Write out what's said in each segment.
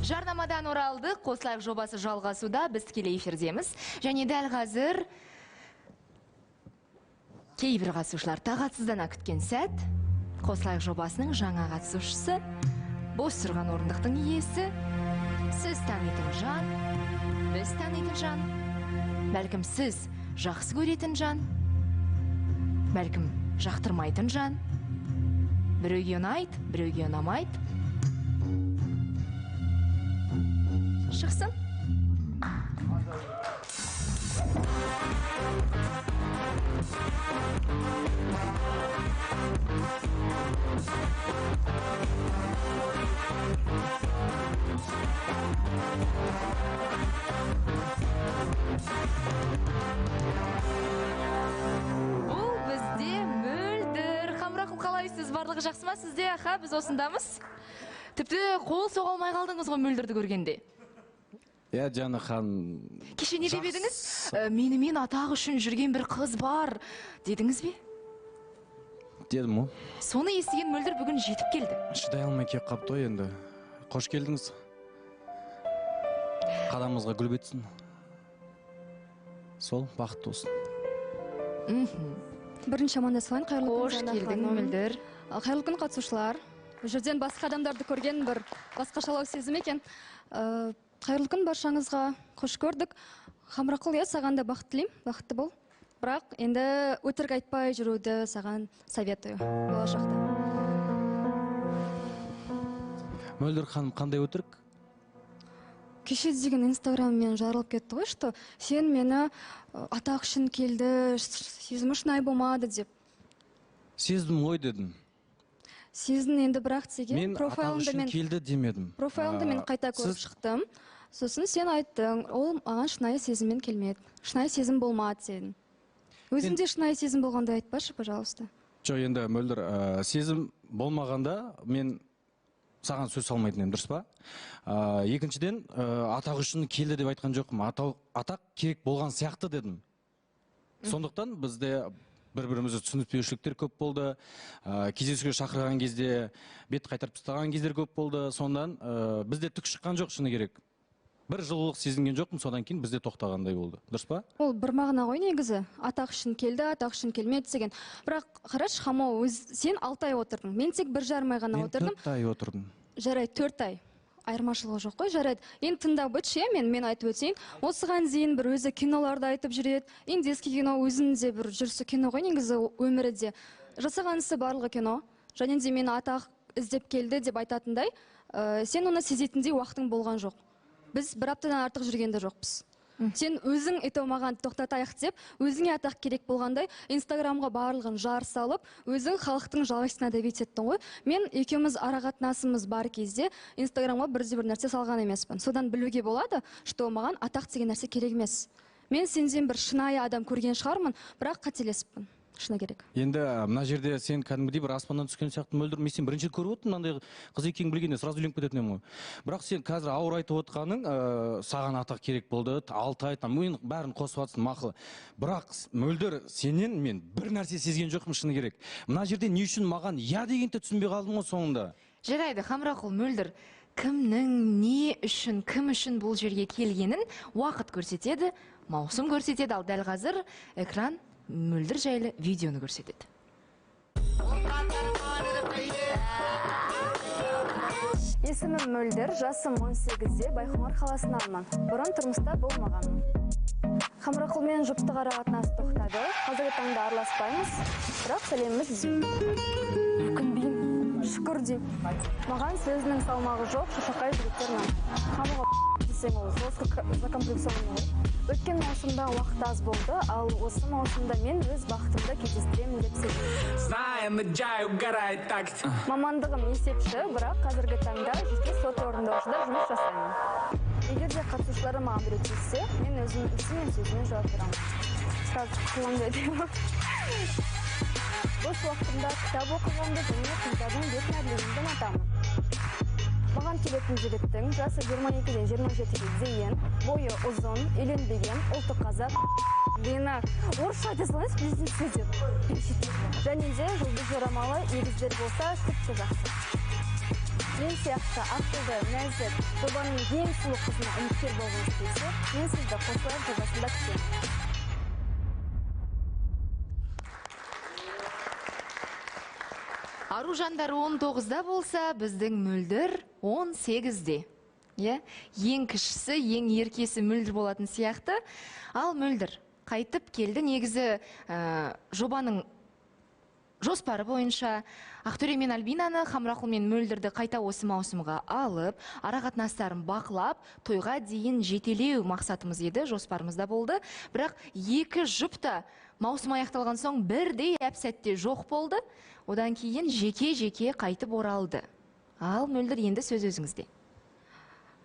Жарнамадан оралдық, Қосылайық жобасы жалғасуда, біз тікелей эфирдеміз. Және дәл қазір кейбір қатысушылар тағатсыздана күткен сәт, Қосылайық жобасының жаңа қатысушысы, бос тұрған орындықтың иесі, сіз танитын жан, біз танитын жан, бәлкім сіз жақсы көретін жан, бәлкім жақтырмайтын жан, біреуге ұнайды, біреуге ұнамайды. Шықсын. Бұл бізде Мөлдір. Хамрақұл, қалайсыз? Барлығы жақсы ма сізде? Аха, біз осындамыз. Тіпті қол соға алмай қалдыңыз ғой Мөлдірді көргенде. Иә, Диана ханым. Кеше не деп едіңіз? Менімен атақ үшін жүрген бір қыз бар дедіңіз бе? Дедім ғой. Соны естіген Мөлдір бүгін жетіп келді. Шыдай алмай келіп қапты ғой енді. Қош келдіңіз. Қадамыңызға гүл бітсін. Сол, бақытты болсын. Бірінші амандасайын. Қайырлы күн. Қош келдің, Мөлдір. Қайырлы күн, қатысушылар. Бұл жерден басқа адамдарды көрген бір басқашалау сезім екен. Қайырлы күн баршаңызға, қош көрдік. Хамрақұл, иә, саған да бақыт тілеймін, бақытты бол. Бірақ енді өтірік айтпай жүруді саған советую болашақта. Мөлдір ханым, қандай өтірік? Кеше деген инстаграммен жарылып кетті ғой, что сен мені атақ үшін келді, сезімі шынайы болмады деп. Сездім ғой дедім. Сезін енді, бірақ деген профайлымды мен келді демедім. Профайлымды мен қайта көріп шықтым. Сосын сен айттың, ол маған шынайы сезіммен келмеді. Шынайы сезім болмады сенің. Өзіңде шынайы сезім болғанда айтпашы, пожалуйста. Жоқ, енді Мөлдір, сезім болмағанда мен саған сөз салмайтын едім, дұрыс па? Екіншіден, атақ үшін келді деп айтқан жоқпын. Атақ керек болған сияқты дедім. Сондықтан бізде бір-бірімізді түсініспеушіліктер көп болды. Кездесуге шақырған кезде бет қайтарып тастаған кездер көп болды. Сондан бізде түк шыққан жоқ, шыны керек. Бір жылылық сезінген жоқпын, содан кейін бізде тоқтағандай болды. Дұрыс па? Ол бір мағына ғой негізі. Атақ үшін келді, атақ үшін келмеді деген. Бірақ қарашы, Хамо, сен 6 ай отырдың. Мен тек 1,5 ай ғана отырдым. Мен 4 ай отырдым. Жарайды, 4 ай. Айырмашылығы жоқ қой, жарайды. Енді тыңдап өтші, мен айтып өтейін. Осыған дейін бір өзі киноларды айтып жүреді. Индийский кино, өзінің де бір жүрісі кино ғой негізі өмірі де. Жасаған ісі барлығы кино. Және де мені атақ іздеп келді деп айтатындай, сен оны сезетіндей уақытың болған жоқ. Біз бір аптадан артық жүрген де жоқпыз. Сен өзің ете маған тоқтатайық деп, өзіңе атақ керек болғандай, Инстаграмға барлығын жар салып, өзің халықтың жалғасына давить еттің ғой. Мен екеуміз арақатынасымыз бар кезде Инстаграмға бірде бір нәрсе салған емеспін. Содан білуге болады, что маған атақ деген нәрсе керек емес. Мен сенден бір шынайы адам көрген шығармын, бірақ қателесіппін. Шыны керек. Енді мына жерде сен кәдімгідей бір аспаннан түскен сияқты Мөлдір, мен сен бірінші рет көріп отырмын, мынандай қыз екенін білгенде сразу үйленіп кететін едім ғой. Бірақ сен қазір ауыр айтып отқаның, саған атақ керек болды, 6 ай, там мен бәрін қосып жатсың, мақұл. Бірақ Мөлдір, сенен мен бір нәрсе сезген жоқпын, шыны керек. Мына жерде не үшін маған я дегенді түсінбей қалдым ғой соңында. Жарайды, Хамрақұл, Мөлдір, кімнің не үшін, кім үшін бұл жерге келгенін уақыт көрсетеді, маусым көрсетеді, ал дәл қазір экран Мөлдір жайлы видеоны көрсетеді. Есімім Мөлдір, жасым 18-де, Байқоңыр қаласынанмын. Бұрын тұрмыста болмағанмын. Хамрақұлмен жұптық ара-қатынас тоқтады. Қазіргі таңда араласпаймыз, бірақ сәлеміміз түзу. Өкінбеймін, шүкір деймін. Маған сөзінің салмағы жоқ, шошақай жігіттер ұнайды. Хамыға десең ол жестко закомплексованный ғой. Өткен маусымда уақыт аз болды, ал осы маусымда мен өз бақытымды кездестіремін деп сенемін. Мамандығым есепші, бірақ қазіргі таңда жеке сот орындаушыда жұмыс жасаймын. Егер де қатысушылары маған біреу тиіссе, мен өзім ісім мен сөзіме жауап беремін. Сразу құтыламын деймін. Бос уақытымда кітап оқығанды және қыздардың бетін әрлегенді ұнатамын. Маған келетін жігіттің жасы 22-ден 27-ге дейін, бойы ұзын, үйленбеген, ұлты қазақ, Лена, орысша айта салайыншы, близнецы деп. Және де жұлдыз жорамалы егіздер болса, тіпті жақсы. Мен сияқты ақылды, нәзік, жобаның ең сұлу қызына үміткер болғыңыз келсе, мен сізді Қосылайық жобасында күтемін. Аружандар 19-да болса, біздің Мөлдір 18-де. Иә? Ең кішісі, ең еркесі Мөлдір болатын сияқты. Ал Мөлдір қайтып келді. Негізі жобаның жоспары бойынша Ақтөре мен Альбинаны, Хамрақұл мен Мөлдірді қайта осы маусымға алып, ара қатынастарын бақылап, тойға дейін жетелеу мақсатымыз еді, жоспарымызда болды. Бірақ екі жұп та маусым аяқталған соң бірдей әп-сәтте жоқ болды. Одан кейін жеке-жеке қайтып оралды. Ал Мөлдір, енді сөз өзіңізде.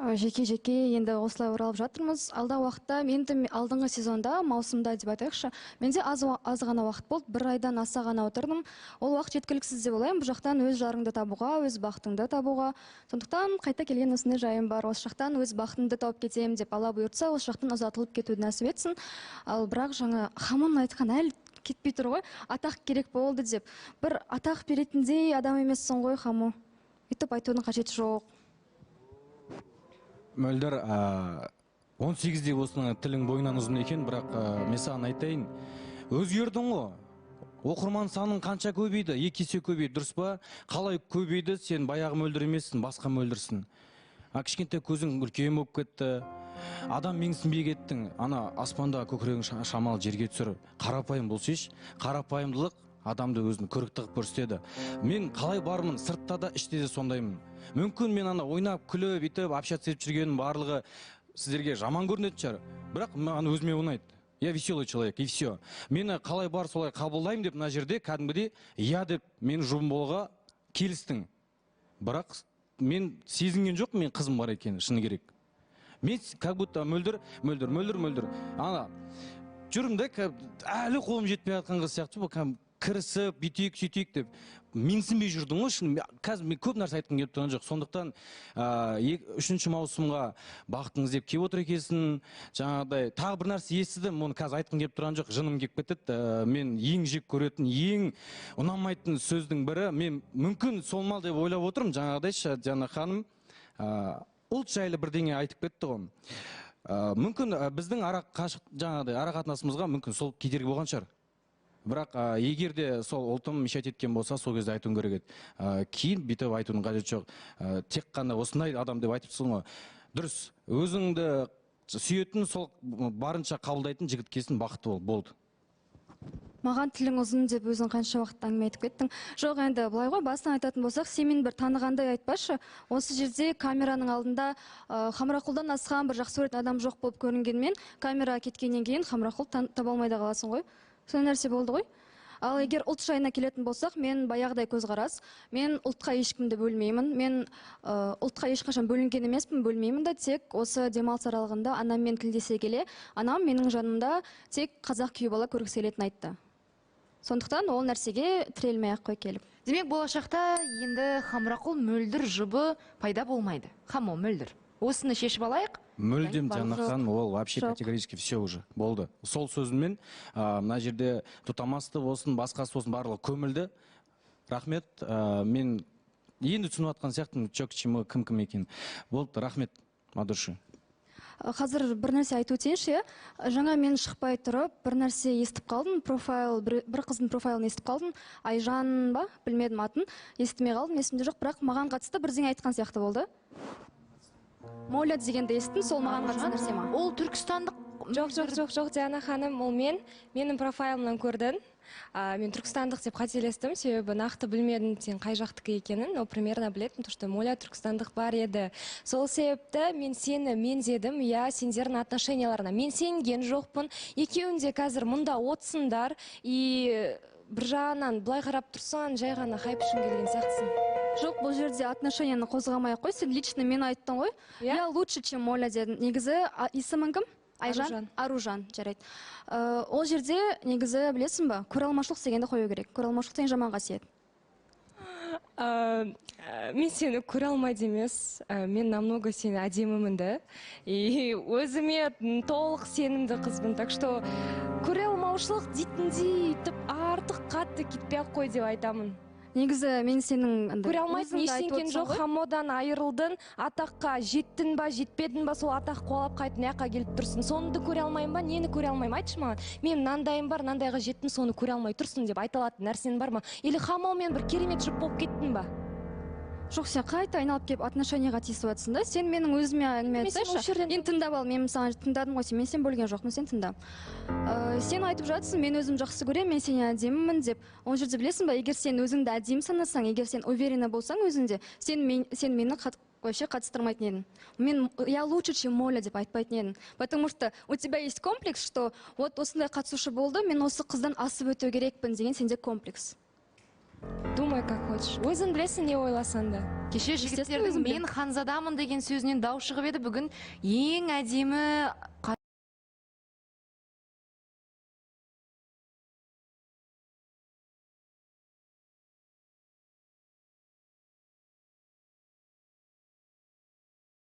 Жеке-жеке енді осылай оралып жатырмыз. Алдағы уақытта, енді алдыңғы сезонда, маусымда деп айтайықшы, менде аз ғана уақыт болды, бір айдан аса ғана отырдым. Ол уақыт жеткіліксіз деп ойлаймын. Бұл жақтан өз жарыңды табуға, өз бақытыңды табуға. Сондықтан қайта келген осындай жайым бар. Осы жақтан өз бақытымды тауып кетемін деп Алла бұйыртса, осы жақтан ұзатылып кетуді нәсіп етсін. Ал бірақ жаңа Хамон айтқан әлі кетпей тұр ғой, атақ керек болды деп. Бір атақ беретіндей адам емессің ғой, Хамо. Өйтіп айтудың қажеті жоқ. Мөлдір, 18-де осының тілің бойынан ұзын екен, бірақ мен саған айтайын, өзгердің ғой. Оқырман саның қанша көбейді? 2 есе көбейді, дұрыс па? Қалай көбейді? Сен баяғы Мөлдір емессің, басқа Мөлдірсің. А кішкентай көзің үлкен болып кетті. Адам менсінбей кеттің. Ана аспанда көкірегің шамалы жерге түсір. Қарапайым болсайшы, қарапайымдылық адамды өзін көрікті қылып көрсетеді. Мен қалай бармын, сыртта да іште де сондаймын. Мүмкін мен ана ойнап, күліп, бүйтіп, общаться етіп жүргенім барлығы сіздерге жаман көрінетін шығар. Бірақ маған өзіме ұнайды. Я веселый человек, и все. Мені қалай бар солай қабылдаймын деп мына жерде кәдімгідей я деп мен жұбым болуға келістің. Бірақ мен сезінген жоқпын, мен қызым бар екенін, шыны керек. Мен как будто Мөлдір, Мөлдір, Мөлдір, Мөлдір. Ана жүрмін де, әлі қолым жетпей жатқан қыз сияқты, бұл кірісіп, бүйтейік, сөйтейік деп менсінбей жүрдің ғой. Шын, қазір мен көп нәрсе айтқым келіп тұрған жоқ. Сондықтан 3-ші маусымға бақытыңыз деп келіп отыр екенсің. Жаңағыдай тағы бір нәрсе естідім, оны қазір айтқым келіп тұрған жоқ, жыным келіп кетеді. Мен ең жек көретін, ең ұнамайтын сөздің бірі, мен мүмкін сол мал деп ойлап отырмын, жаңағыдайша Диана ханым ұлт жайлы бірдеңе айтып кетті ғой. Мүмкін біздің ара қатынасымызға мүмкін сол кедергі болған шығар. Бірақ егер де сол ұлтым мешать еткен болса, сол кезде айтуым керек еді. Кейін бүйтіп айтудың қажеті жоқ. Тек қана осындай адам деп айтыпсың ғой. Дұрыс, өзіңді сүйетін, сол барынша қабылдайтын жігіт келсін, бақытты бол, болды. Маған тілің ұзын деп өзің қанша уақыт әңгіме айтып кеттің. Жоқ, енді былай ғой, басынан айтатын болсақ, сен мені бір танығандай айтпашы. Осы жерде камераның алдында Хамрақұлдан асқан бір жақсы көретін адам жоқ болып көрінгенмен, камера кеткеннен кейін Хамрақұл таба алмай да қаласың ғой. Сондай нәрсе болды ғой. Ал егер ұлт жайына келетін болсақ, мен баяғыдай көзқарас, мен ұлтқа ешкімді бөлмеймін, мен ұлтқа ешқашан бөлінген емеспін, бөлмеймін да, тек осы демалыс аралығында анаммен тілдесе келе, анам менің жанымда тек қазақ күйеу бала көргісі келетінін айтты. Сондықтан ол нәрсеге тірелмей ақ қой келіп. Демек, болашақта енді Хамрақұл Мөлдір жұбы пайда болмайды. Хамо, Мөлдір. Осыны шешіп алайық. Мүлдем, Диана ханым, ол вообще категорически все уже болды. Сол сөзіммен мына жерде тұтамасты болсын, басқасы болсын, барлығы көмілді. Рахмет, мен енді түсініп жатқан сияқтымын, чё к чему, кім кім екенін. Болды, рахмет, Мадурши. Қазір бір нәрсе айтып өтейінші, иә. Жаңа мен шықпай тұрып, бір нәрсе естіп қалдым, профайл, бір қыздың профайлын естіп қалдым. Айжан ба, білмедім атын, естімей қалдым, есімде жоқ, бірақ маған қатысты бірдеңе айтқан сияқты болды. Моля дегенді естідім, сол маған қатысты нәрсе ма? Ол түркістандық. Жоқ, жоқ, жоқ, жоқ, Диана ханым, ол менің профайлымнан көрдің. Мен түркістандық деп қателестім, себебі нақты білмедім сен қай жақтікі екенін, но примерно білетім, то что Моля түркістандық бар еді. Сол себепті мен сені меңзедім, я сендердің отношенияларына. Мен сенген жоқпын, екеуің де қазір мұнда отсыңдар, и бір жағынан былай қарап тұрсаң, жай ғана хайп үшін келген сияқтысың. Жоқ, бұл жерде отношенияны қозғамай ақ қой, сен лично мен айттың ғой. Я лучше, чем Моля дедің. Негізі, есімің кім? Айжан? Аружан, жарайды. Ол жерде негізі білесің ба, көре алмаушылық дегенді қою керек. Көре алмаушылық деген жаман қасиет. Мен сені көре алмайды емес, мен намного сені әдемімін да. И өзіме толық сенімді қызбын, так что Көре алмаушылық дейтіндей өйтіп артық қатты кетпей ақ қой деп айтамын. Негізі мен сенің көре алмайтын ештеңең жоқ, Хамодан айырылдың, атаққа жеттің ба, жетпедің ба, сол атақ қуалап қайтып мына жаққа келіп тұрсың. Соны да көре алмаймын ба, нені көре алмаймын? Айтшы маған. Мен мынандайым бар, мынандайға жеттім, соны көре алмай тұрсың деп айта алатын нәрсең бар ма? Или Хамомен бір керемет жұп болып кеттің ба? Жоқ, сен қайта айналып келіп отношенияға тиісіп жатсың да. Сен менің өзіме әңгіме айтсайшы. Енді тыңдап ал, мен саған тыңдадым ғой, мен сен бөлген жоқпын, сен тыңда. Сен айтып жатсың, мен өзім жақсы көремін, мен сені әдемімін деп. Ол жерде білесің ба, егер сен өзіңді әдемі санасаң, егер сен уверена болсаң өзіңде, сен мені вообще қатыстырмайтын едің. Мен я лучше, чем Моля деп айтпайтын едің. Потому что у тебя есть комплекс, что вот осындай қатысушы болды, мен осы қыздан асып өту керекпін деген сенде комплекс. Думай, как хочешь. Өзің білесің, не ойласаң да. Кеше жігіттердің мен ханзадамын деген сөзінен дау шығып еді. Бүгін ең әдемі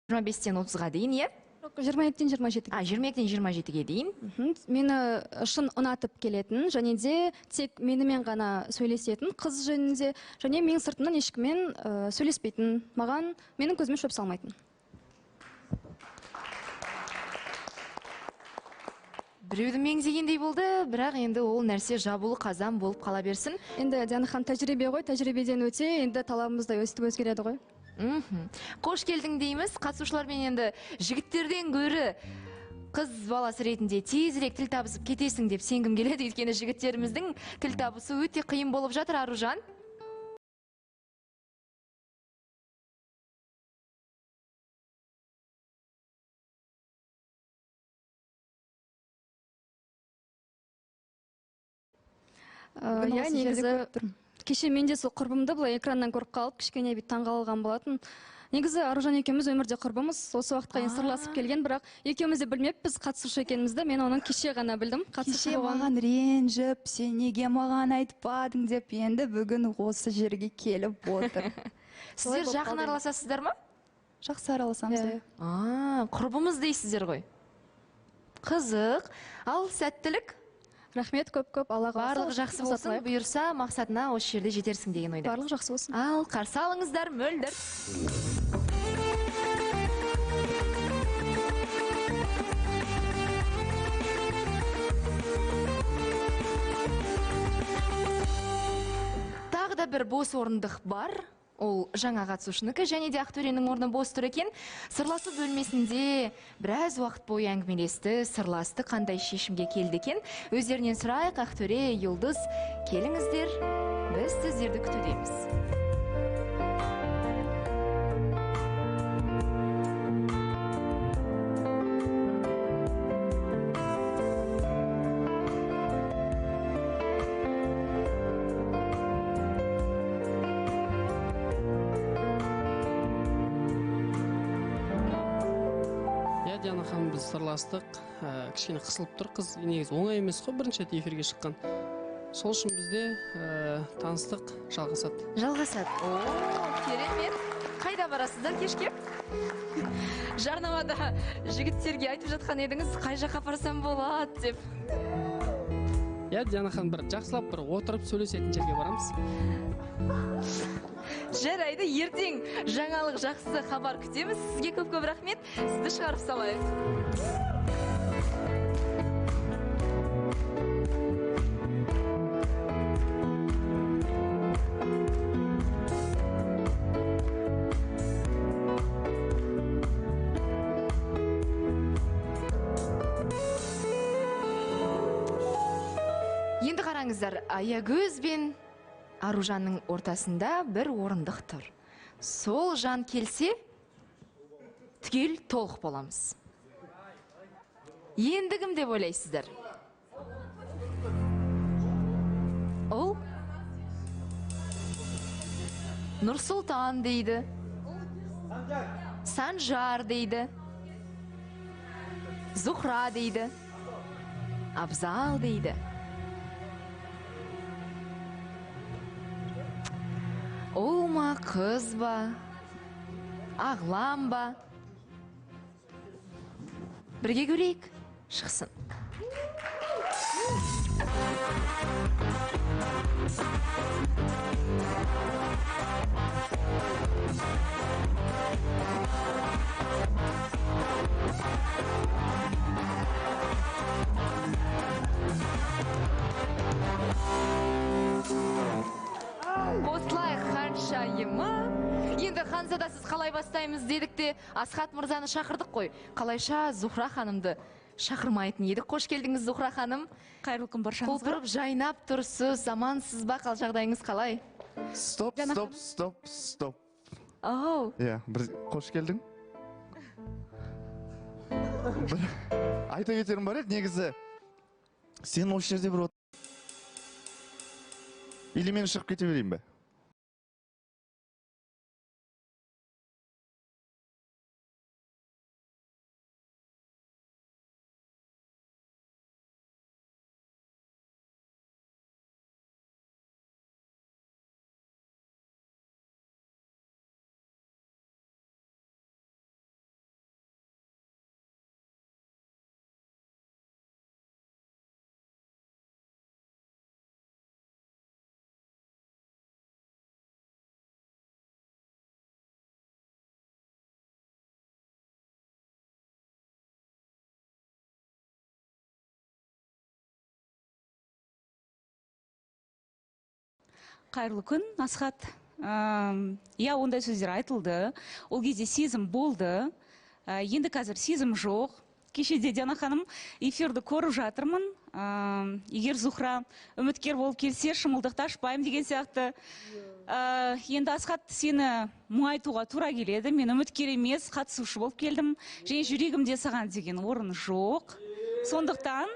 жиырма бестен отызға дейін, иә? 22-ден 27-ге. 22-ден 27-ге дейін. Мені шын ұнатып келетін, және де тек менімен ғана сөйлесетін қыз жөнінде, және менің сыртымнан ешкіммен сөйлеспейтін, маған менің көзіме шөп салмайтын. Біреуді меңзегендей болды, бірақ енді ол нәрсе жабулы қазан болып қала берсін. Енді Диана ханым, тәжірибе ғой, тәжірибеден өте, енді талабымыз да өстіп өзгереді ғой. Қош келдің дейміз. Қатысушылармен енді жігіттерден гөрі қыз баласы ретінде тезірек тіл табысып кетесің деп сенгім келеді. Өйткені жігіттеріміздің тіл табысу өте қиын болып жатыр. Аружан. Иә, негізі кеше мен де сол құрбымды былай экраннан көріп қалып, кішкене бүйтіп таңғалған болатын. Негізі Аружан екеуміз өмірде құрбымыз, осы уақытқа дейін сырласып келген, бірақ екеуміз де білмеппіз қатысушы екенімізді. Мен оның кеше ғана білдім. Кеше маған ренжіп, сен неге маған айтпадың деп, енді бүгін осы жерге келіп отыр. Сіздер жақын араласасыздар ма? Жақсы араласамыз. Құрбымыз дейсіздер ғой. Қызық. Ал сәттілік. Рахмет көп-көп, Алла қаласа. Барлығы жақсы болсын, бұйырса мақсатына осы жерде жетерсің деген ойда. Барлығы жақсы болсын. Ал қарсы алыңыздар, Мөлдір. Тағы да бір бос орындық бар. Ол жаңа қатысушынікі, және де Ақтөренің орны бос тұр екен. Сырласу бөлмесінде біраз уақыт бойы әңгімелесті, сырласты, қандай шешімге келді екен. Өздерінен сұрайық. Ақтөре, Юлдыз, келіңіздер, біз сіздерді күтудеміз. Диана ханым, біз сырластық, кішкене қысылып тұр қыз, негізі оңай емес қой бірінші рет эфирге шыққан. Сол үшін бізде таныстық жалғасады. Жалғасады. О, керемет. Қайда барасыздар кешке? Жарнамада жігіттерге айтып жатқан едіңіз, қай жаққа барсам болады деп. Иә, Диана ханым, бір жақсылап бір отырып сөйлесетін жерге барамыз. Жарайды, ертең жаңалық, жақсы хабар күтеміз. Сізге көп-көп рахмет. Сізді шығарып салайық. Енді қараңыздар, Аягөз бен Аружанның ортасында бір орындық тұр. Сол жан келсе, түгел толық боламыз. Енді кім деп ойлайсыздар? Ол Нұрсұлтан дейді. Санжар дейді. Зухра дейді. Абзал дейді. Ұл ма, қыз ба, ағлам ба? Бірге көрейік, шықсын. Ханшайымы. Енді ханзадасыз қалай бастаймыз дедік те, Асхат мырзаны шақырдық қой. Қалайша Зухра ханымды шақырмайтын едік. Қош келдіңіз, Зухра ханым. Қайырлы күн баршаңызға. Құлпырып жайнап тұрсыз, амансыз ба, қал жағдайыңыз қалай? Стоп, стоп, стоп, стоп. Ау. Иә, бір қош келдің. Бір айта кетерім бар еді, негізі сен осы жерде бір или мен шығып кете берейін бе? Қайырлы күн, Асхат. Иә, ондай сөздер айтылды. Ол кезде сезім болды. Енді қазір сезім жоқ. Кеше де Диана ханым эфирді көріп жатырмын. Егер Зухра үміткер болып келсе, шымылдықты ашпаймын деген сияқты. Енді Асхат, сені мұңайтуға тура келеді. Мен үміткер емес, қатысушы болып келдім. Және жүрегімде саған деген орын жоқ. Сондықтан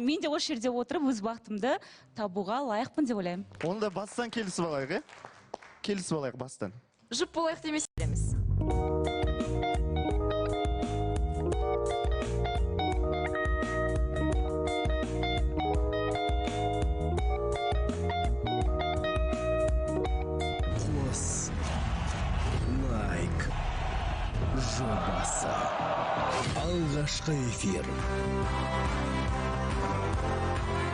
мен де осы жерде отырып өз бақытымды табуға лайықпын деп ойлаймын. Онда бастан келісіп алайық, е? Келісіп алайық бастан. Жұп болайық демес. Қос лайк жобасы. Алғашқы эфир.